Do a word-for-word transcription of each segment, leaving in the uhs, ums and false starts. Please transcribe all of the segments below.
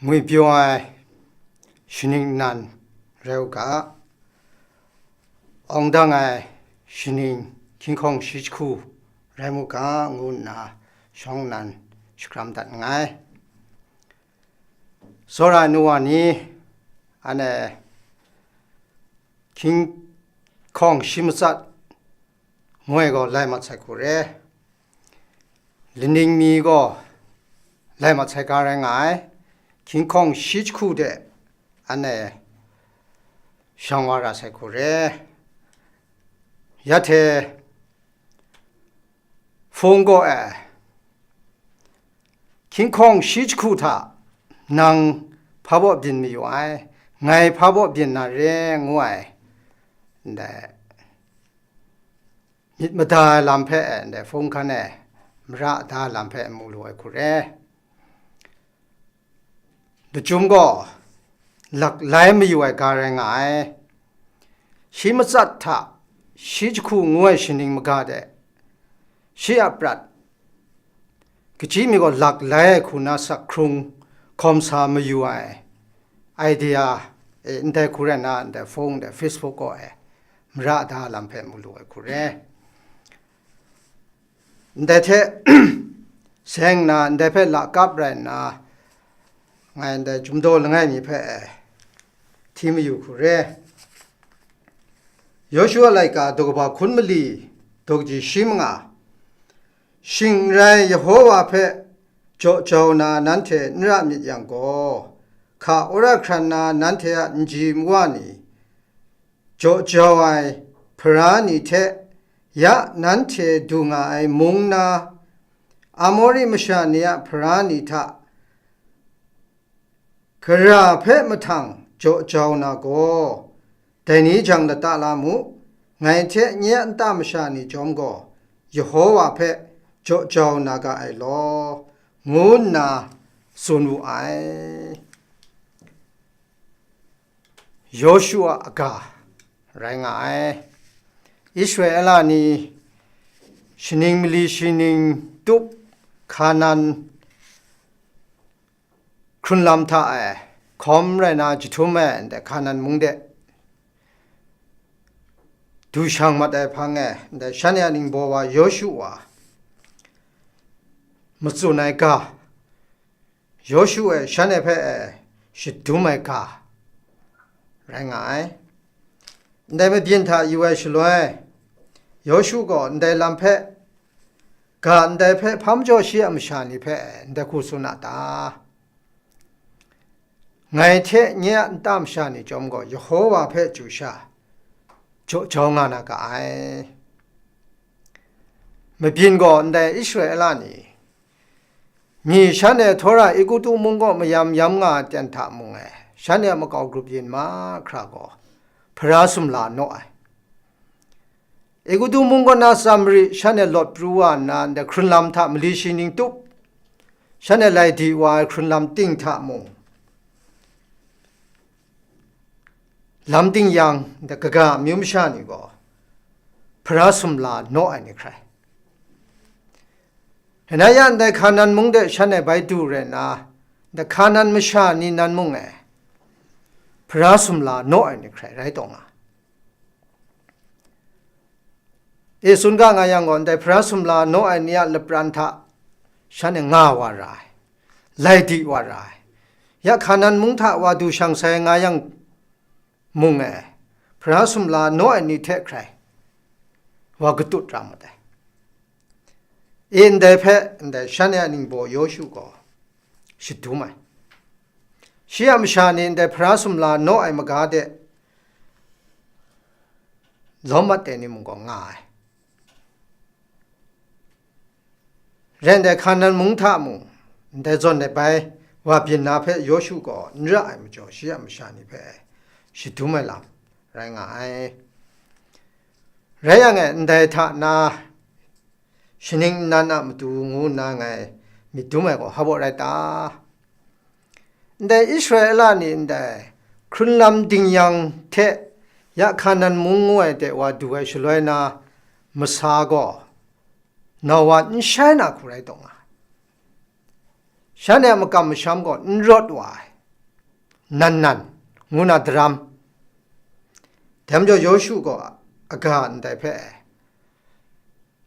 Ngwipyaw ai shaning nnan rai u ga, awng dang ai shaning hkying hkawng shi jahku rai mu ga, ngu nna shawng nnan shakram dat nngai. Tsawra ai nu wa ni, anhte hkying hkawng shi matsat ngu ai gaw lai mat sai hku re. Laning mi gaw lai mat sai ga rai nga ai. Hkying hkawng shi jahku de anhte shang wa ra sai hku re. Ya hte hpung gaw e, hkying hkawng shi jahku hta nang hpa baw byin mayu ai, ngai hpa baw byin na re, ngu ai, ndai myit mada ai lam hpe, ndai hpung hkan e mara da ai lam hpe mu lu ai hku re. Lachyum gaw lak lai mayu ai ga rai nga ai. Shi matsat hta shi jahku ngu ai shaning maga de, shi a prat kachyi mi gaw lak lai ai hku na sak hkrung hkawm sa mayu ai idea e, ndai hku rai nna, ndai hpung, ndai Facebook gaw e mara da lam hpe mu lu ai hku re. Ndai hte seng nna, ndai hpe lakap rai nna, ngai ndai chyum daw langai mi hpe hti mayu hku re. Yawshua laika daw kaba hkun mali, daw kaji shi manga. Shing n rai, Yehova hpe jaw jau na nanhte n ra myit yang gaw, hka wora hkran na nanhte a nji nwa ni, jaw jau ai hpara ni hte, ya nanhte du nga ai mung na Amori masha ni a hpara ni hta gara hpe mahtang jaw jau na gaw, dai ni jang lata la mu, ngai hte nye a nta masha ni chyawm gaw, Yehova hpe jaw jau na ga ai law, ngu nna tsun wu ai. Yawshua a ga rai nga ai. Israela ni shaning mali shaning tup Hkanan hkrunlam hta e hkawm rai na jahtum e, ndai Hkanan mung de du shang mat ai hpang e, ndai shanhte a ningbaw wa Yawshua matsun ai ga, Yawshua shanhte hpe e shadum ai ga rai nga ai. Ndai mabyin hta yu ai shaloi, Yawshu gaw ndai lam hpe, ga ndai hpe hpa majaw shi a masha ni hpe ndai hku tsun a ta? Ngai hte nye a nta masha ni chyawm gaw, Yehova hpe chyu sha jaw jau nga na ga ai. Mabyin gaw ndai Israela ni, mi shanhte Tora Egutu mung kaw mayam yam nga ai ten hta mung e, shanhte a makau grup yin mahkra gaw hpara sumla naw ai. Egutu mung kaw na Samari shanhte lawt pru wa nna, ndai hkrunlam hta mali shi ning tup, shanhte lai di wa ai hkrunlam ting hta mung, lam ting yang, ndai kaga amyu masha ni gaw hpara sumla naw ai ni hkrai. Rai na yang, ndai Hkanan mung de shanhte bai du rai nna, ndai Hkanan masha ni nan mung e hpara sumla naw ai ni hkrai rai taw nga. E tsun ga nga yang gaw, ndai hpara sumla naw ai ni a lapran hta shanhte nga wa ra ai, lai di wa ra ai. Ya Hkanan mung hta wa du shang sai nga yang mung e, hpara sumla naw ai ni hte hkrai wa katut ra mat ai. E ndai hpe, ndai shanhte a ningbaw Yawshu gaw shadum ai. Shi a masha ni ndai hpara sumla naw ai maga de lawm mat ai ni mung gaw nga ai. Rai ndai Hkanan mung hta mung, ndai zawn ai bai wa byin na hpe Yawshu gaw n ra ai majaw, shi a masha ni hpe shadum ai lam rai nga ai. Rai yang e, ndai hta na shaning nnan a matu ngu nna ngai myit dum ai gaw hpa baw rai ta? Ndai Israela ni ndai hkrunlam dingyang hte ya Hkanan mung ngu ai de wa du ai shaloi na masa gaw, nau wa n shai na hku rai taw nga ai. Shanhte a makam masham gaw n rawt wa ai. nan nan, ngu na daram. Dai majaw Yawshu gaw aga ndai hpe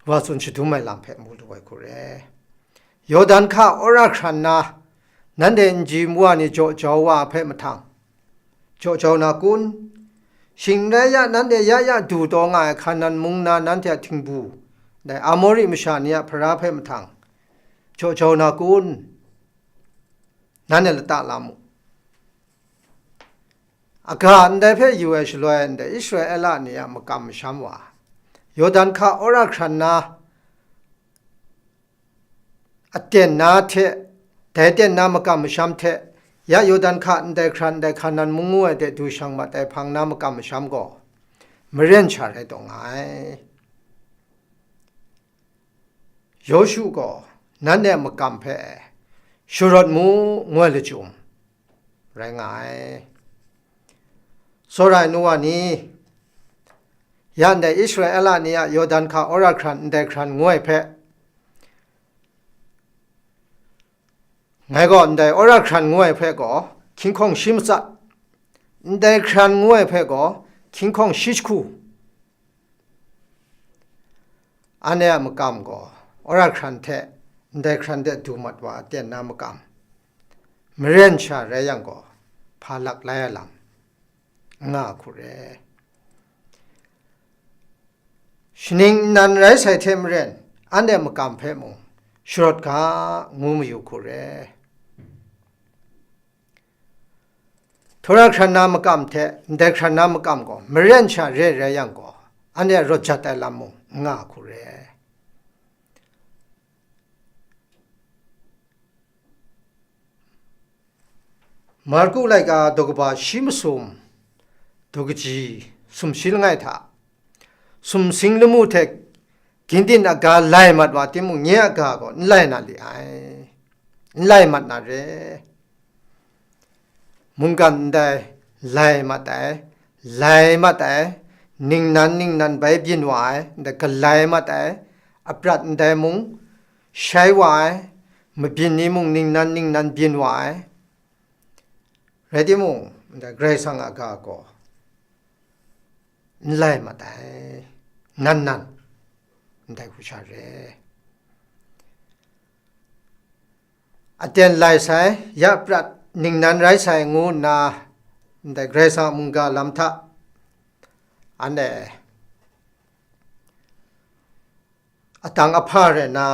wa tsun shadum ai lam hpe mu lu ai hku re. Yawdan hka wora hkran na, nanhte nji nwa ni jaw jau wa hpe mahtang, jaw jau na kun? Shing n rai ya, nanhte ya ya du taw nga ai Hkanan mung na nanhte a htingbu, dai Amori masha ni a hpara hpe mahtang, jaw jau na kun? Nanhte lata la mu. Aga ndai hpe yu ai shaloi, ndai Israela ni a makam masham wa, Yawdan hka wora hkran na, aten na hte, dai aten na makam masham hte, ya Yawdan hka ndai hkran, ndai Hkanan mung ngu ai de du shang mat ai hpang na makam masham gaw, maren sha rai taw nga ai. Yawshu gaw nanhte a makam hpe sharawt mu, ngu ai lachyum rai nga ai. Tsawra ai nu wa ni, ya ndai Israela ni a Yawdan hka wora hkran ndai hkran ngu ai hpe, ngai gaw ndai wora hkran ngu ai hpe gaw hkying hkawng shi matsat, ndai hkran ngu ai hpe gaw hkying hkawng shi jahku. Anhte a makam gaw wora hkran hte ndai hkran de du mat wa aten na makam, maren sha rai yang gaw, hpa lak lai ai lam n nga hku re. Shaning nnan rai sai hte maren, anhte makam hpe mung sharawt ga, ngu mayu hku re. Tara hkran na makam hte ndai hkran na makam gaw maren sha re rai yang gaw, anhte rawt jat ai lam mung n nga hku re. Marku laika daw kaba shi masum, daw kaji sumshi langai hta, sumsing lamu hte gindin aga lai mat wa timung, nye a ga gaw n lai na li ai, n lai mat na re. Mungkan ndai lai mat ai, lai mat ai, ningnan ningnan bai byin wa ai, ndai galai mat ai, aprat ndai mung shai wa ai, mabyin ni mung ningnan ningnan byin wa ai. Rai timung, ndai Karai Kasang a ga gaw n lai mat ai, nan nan, ndai hku sha re. Aten lai sai, ya prat ningnan rai sai ngu nna, ndai Karai Kasang a mungga lam hta, anhte atang ahpa rai nna,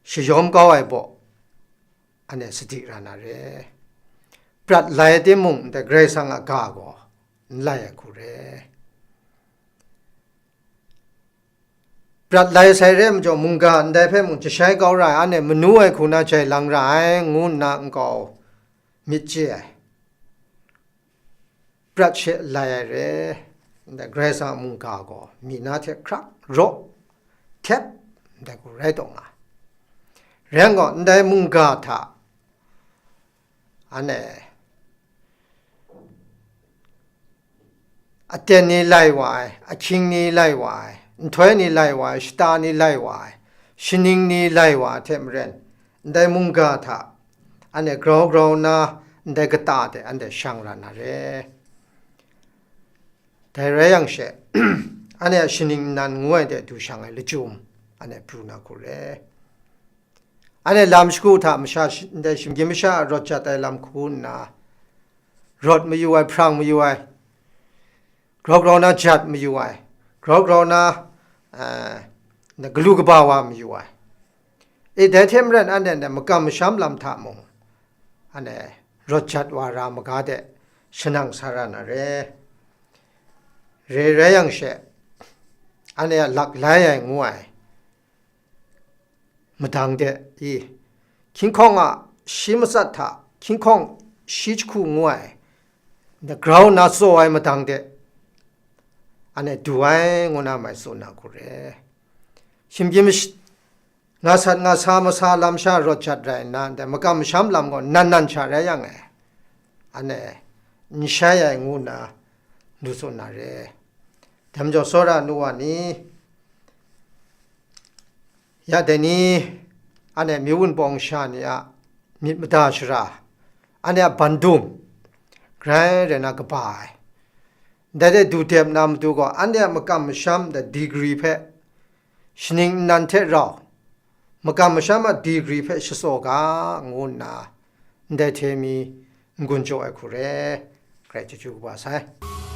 shayawm kau ai baw, anhte sadi ra na re. Prat lai timung, ndai Karai Kasang a ga gaw n lai ai hku re. Prat lai sai re majaw, mungga ndai hpe mung jashai kau ra ai, anhte manu ai hku na jai lang ra ai, ngu nna nkau myit chye ai. Prat she lai ai re, ndai Karai Kasang a mungga gaw mi na hte hkrak, raw, htep, ndai hku rai taw nga ai. Rai yang gaw, ndai mungga hta, anhte aten ni lai wa ai, ahkying ni lai wa ai, nhtoi ni lai wa ai, shata ni lai wa ai, shaning ni lai wa ai hte maren, ndai mungga hta anhte grau grau nna ndai kata de anhte shang ra na re. Dai rai yang she, anhte a shaning nnan ngu ai de du shang ai lachyum, anhte pru na hku re. Anhte lam shagu hta masha shi-, ndai shinggyim masha a rawt jat ai lam hku nna, rawt mayu ai, hprang mayu ai, grau grau na jat mayu ai, grau grau na, eh, galu kaba wa mayu ai. E, dai hte maren anhte ndai makam masham lam hta mung, anhte rawt jat wa ra maga de shanang sa ra na re. Re rai yang she, anhte a lak lai ai ngu ai madang de i, hkying hkawng a shi matsat hta hkying hkawng shi jahku ngu ai, grau nna tsaw ai madang de, anhte du ai ngu na mai tsun na hku re. Shinggyim mash-, nga sat nga sa masa lam sha rawt jat rai nna, ndai makam masham lam gaw nan nan sha rai yang e, anhte n shai ai ngu nna du tsun na re. Dai majaw, tsawra nu wa ni, ya dai ni, anhte myu wunpawng sha ni a myit mada shara, anhte a bandum, grai rai na kaba ai. Dai de du dep na matu gaw, anhte a makam masham da degree hpe, shaning nnan hte rau, makam masham a degree hpe shatsaw ga, ngu nna, ndai hte mi n-gun jaw ai hku re, grai chyeju kaba sai.